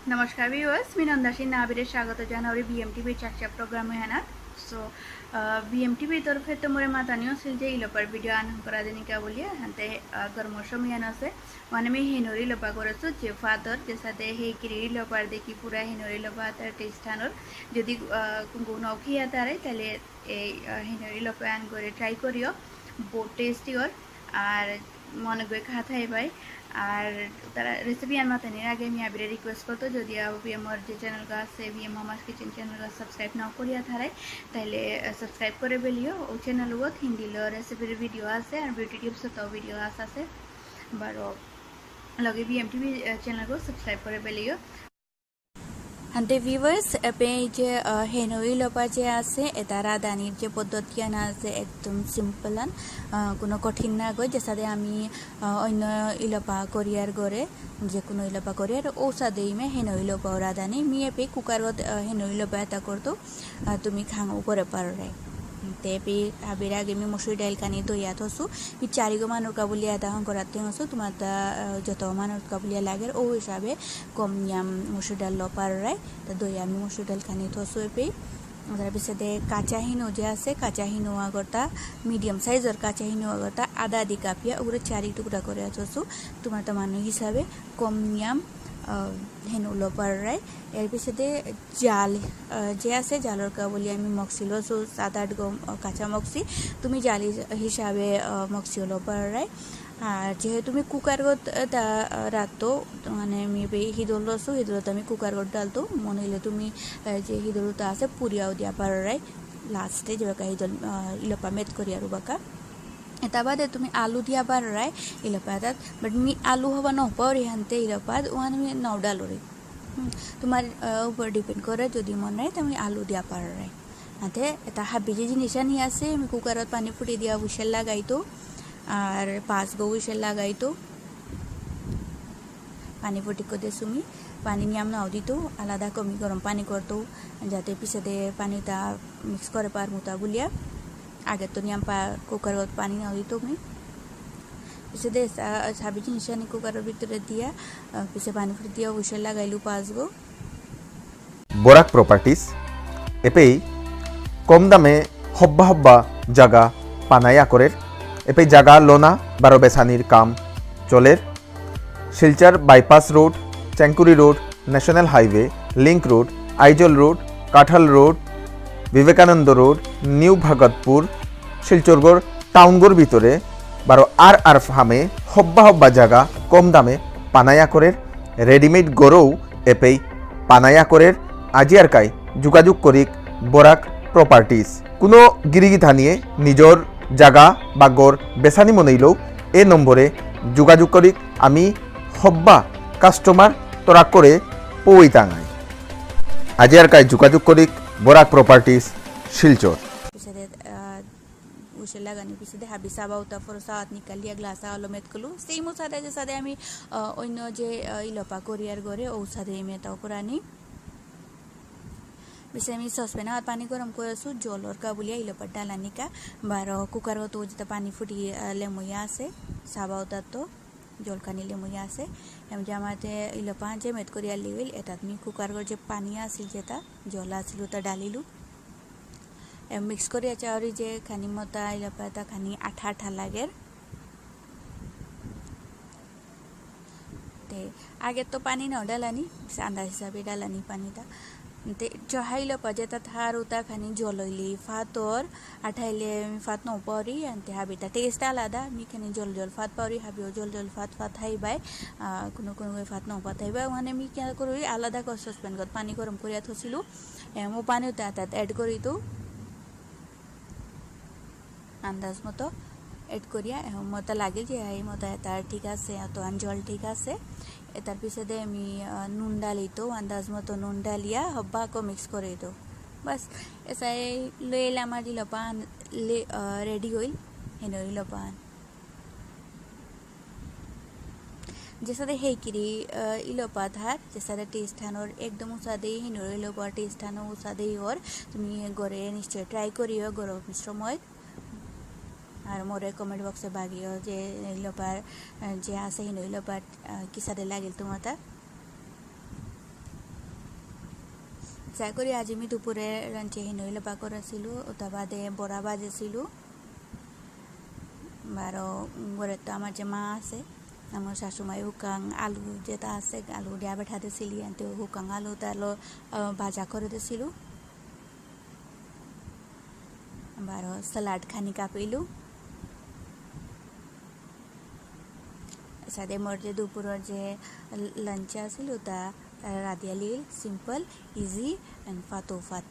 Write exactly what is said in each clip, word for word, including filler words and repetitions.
নমস্কার viewers, me Nanda সিনহা, হাবিরে স্বাগত জানাউরি বিএমটিভি চাকচা program এহানাত। So, আহ, বিএমটিভি তরফে তো মোরে মাতানি আছিল যে ইলপার video আহান করা দেনিকা বুলিয়া, হানতে, আহ, গরমর সময় আহান আছে। মানে মি হেনুর ইলপা করেসু, যে ফাতর, যেসাদে হেইকিরি ইলপার দেখি পুরা হেনুর ইলপা তার taste আহানর। যদি, আহ, কুঙগ নখিয়া তারে, তাহলে এই, আহ, হেনুর ইলপা আহান করে try করিও, বহুত tasty অর। আর মনে গই খা থাইবাই। আর তারা recipe আহান মাতানির আগে আমি হাবিরে request করতো, যদি আবি আমার যে channel গা আছে, বিএম মামাস কিচেন channel গা subscribe না করিয়া থারাই, তাহলে, আহ, subscribe করে বেলিও। ও channel গত হিন্দি লো recipe র video আছে, আর beauty tips তো video আছে আছে। বারো লগে বিএমটিভি, আহ, channel গো subscribe করে বেলিও। হানতে viewers, এপে এই যে, আহ, হেনু ইলপা যে আছে, এটা রাধানির যে পদ্ধতি আহান আছে, একদম simple আহান, আহ, কোনো কঠিন না গো, যেসাদে আমি, আহ, অন্য ইলপা করিয়ার ঘরে, যে কোনো ইলপা করিয়ার, ও সাদে ইমে হেনু ইলপা রাধানি, মি এপে cooker গত, আহ, হেনু ইলপা এটা করতো, আহ, তুমি খাঙও করে পারো রে। তে এপে হাবির আগে মি মসুর ডাইল খানি ধইয়া থসু, মি চারিগো মানুর কা বুলিয়া এটা হঙ করাতে হসু, তোমার তা, আহ, যত মানুর কা বুলিয়া লাগের, ও হিসাবে কম নিয়াম মসুর ডাল লো পাররাই, তা দই আমি মসুর ডাল খানি থসু এপে। তার পিছতে কাঁচা হিনো যে আছে, কাঁচা হিনো আগরতা, medium size র কাঁচা হিনো আগরতা, আধা আধি কাপিয়া, ওগুলো চারি টুকরা করে থসু, তোমার তো মানু হিসাবে কম নিয়াম, আহ, হিনো লো পাররাই। এর পিছতে জাল, আহ, যে আছে, জালর কা বুলি আমি মক্সি লসু, সাত আট গো, আহ, কাঁচা মক্সি, তুমি জাল হিস-, হিসাবে, আহ, মক্সি লো পাররাই। আর যেহেতু আমি cooker গত, আহ, তা, আহ, রাখতো, মানে, আমি বে হিদল লসু, হিদলত আমি cooker গত ডালতো, মনে হইলে তুমি, আহ, যে হিদলতা আছে, পুরিয়াও দিয়া পাররাই, last এ যেবাকা হিদল, আহ, ইলপা মেত করিয়ার উবাকা। এটা বাদে তুমি আলু দিয়া পাররাই, ইলপা এটাত, but মি আলু হবা না পারি হানতে ইলপাত, ওহান আমি নাও ডালুরি। হুম, তোমার, আহ, উপর depend করে, যদি মনে হয়, তুমি আলু দিয়া পাররাই। আতে, এটা হাবি যে জিনিস আনি আছে, আমি cooker ত পানি ফুটি দিয়া whistle লাগাইতো, আর পাঁচ গো whistle লাগাইতো। পানি ফুটি করে সুমি, পানি নিয়াম নাও দিতো, আলাদা কমি গরম পানি করতো, যাতে পিছেদে পানিটা mix করে পারমু তা বুলিয়া। আগে তো নিয়াম পা cooker ত পানি নাও দিতো মি। পিছেদে সা-, সাবি জিনিস আনি cooker র ভিতরে দিয়া, আহ, পিছে পানি ফুটি দিয়া whistle লাগাইলু পাঁচ গো। বরাক প্রপার্টিজ এপেই কম দামে হব্বা হব্বা জাগা পানায়া করের। এপেই জাগা লোনা বারো বেসানির কাম চলের। Silchar bypass road, Chengkuri road, national highway, link road, Aizawl road, Kathal road, Vivekananda road, new Bhagatpur, শিলচরগর টাউনগর ভিতরে বারো আর আর ফার্মে হব্বা হব্বা জাগা কম দামে পানায়া করের। রেডিমেড গরৌ এপেই পানায়া করের। আজি আর কাই যোগাযোগ করিক বরাক প্রপার্টিজ। কোনো গিরিগিথানিয়ে নিজর জাগা বা গর বেসানি মনেইলেও এ নম্বরে যোগাযোগ করিক। আমি হব্বা কাস্টমার তরাক করে পৌই তাঙাই। আজি আর কাই যোগাযোগ করিক বরাক প্রপার্টিজ, শিলচর। পিছেদে, আহ, উসে লাগানি পিছেদে হাবি সাবা উতা ফরসা আত নিকালিয়া গ্লাসা আলো মেত কলু। সেই মুসাদে যে সাদে আমি, আহ, অন্য যে, আহ, ইলপা করিয়ার গরে ও সাদে মেতাও করানি। পিছে আমি সসপ্যান আর পানি গরম করেসু, জলর কা বুলিয়া ইলপা ডালানিকা, বারো cooker গত যেটা পানি ফুটি, আহ, লেমইয়া আছে, সাবা উতা তো। জল খানি লেমইয়া আছে। এম যে আমাতে ইলপা যে মেত করিয়া লিবিল, এটাত মি cooker গর যে পানি আছিল যেটা, জল আছিল ওটা ডালিলু। এম mix করিয়া চাউরি যে খানি মতা ইলপা তা খানি আঠা আঠা লাগের। তে আগে তো পানি না ডালানি, আন্দাজ হিসাবে ডালানি পানিটা। তে চহাইল পাজে তা থার উতা খানি জলইলি ফাতর, আঠাইলে আমি ফাত ন পারি, আনতে হাবিতা taste আলাদা, মি খানি জল জল ফাত পারি, হাবিও জল জল ফাত ফাত হাইবাই, আহ, কোনো কোনো ফাত ন ফাত হাইবাই, মানে মি কিয়া করি আলাদা করে সসপ্যান গত পানি গরম করিয়া থসিলু, এ, মো পানি উতা তাত add করি তো। আন্দাজ মতো add করিয়া, এ, মতো লাগে যে এই মতো এটা ঠিক আছে, এত আন জল ঠিক আছে। এটার পিছেদে আমি, আহ, নুন ডালি তো, আন্দাজ মতো নুন ডালিয়া হব্বা আকো mix করে তো। বাস, এসাই লইলে আমার ইলপা আন-, লে-, আহ, ready হইল, হেন ইলপা আন। যেসাদে হেইকিরি, আহ, ইলপা থার, যেসাদে taste হানর একদম উসাদে, হিনুর ইলপা taste হানো উসাদে ইয়র, তুমি ঘরে নিশ্চয় try করিও গরম সময়। আর মোরে comment box এ বাগিও যে ইলপার, আহ, যে আছে হিনো ইলপার, আহ, কিসাদে লাগিল তোমাতা। আশা করি আজি আমি দুপুরে lunch এ হিনো ইলপা করেছিলু, ওটা বাদে বড়া বাজেছিলু। বারো ঘরে তো আমার যে মা আছে, আমার শাশুমাই হুকাং আলু যেটা আছে, আলু দিয়া বেঠা দিছিলি, এনতে হুকাং আলু তালো, আহ, ভাজা করে দিছিলু। বারো salad খানি কাপিলু। সাদে মোর যে দুপুরর যে lunch আছিল, ওটা রাধিয়া লিল, simple, easy and ফাতোফাত।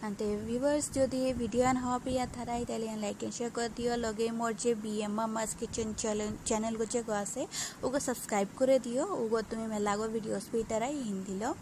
আনতে viewers, যদি video আন হওয়া পিয়া থারাই, তাহলে like and share করে দিও। লগে মোর যে B M Mama's Kitchen channel, channel গো যে গো আছে, ওগো subscribe করে দিও। ওগো তুমি মেলাগো videos পেয়ে তারাই হিন্দিলো।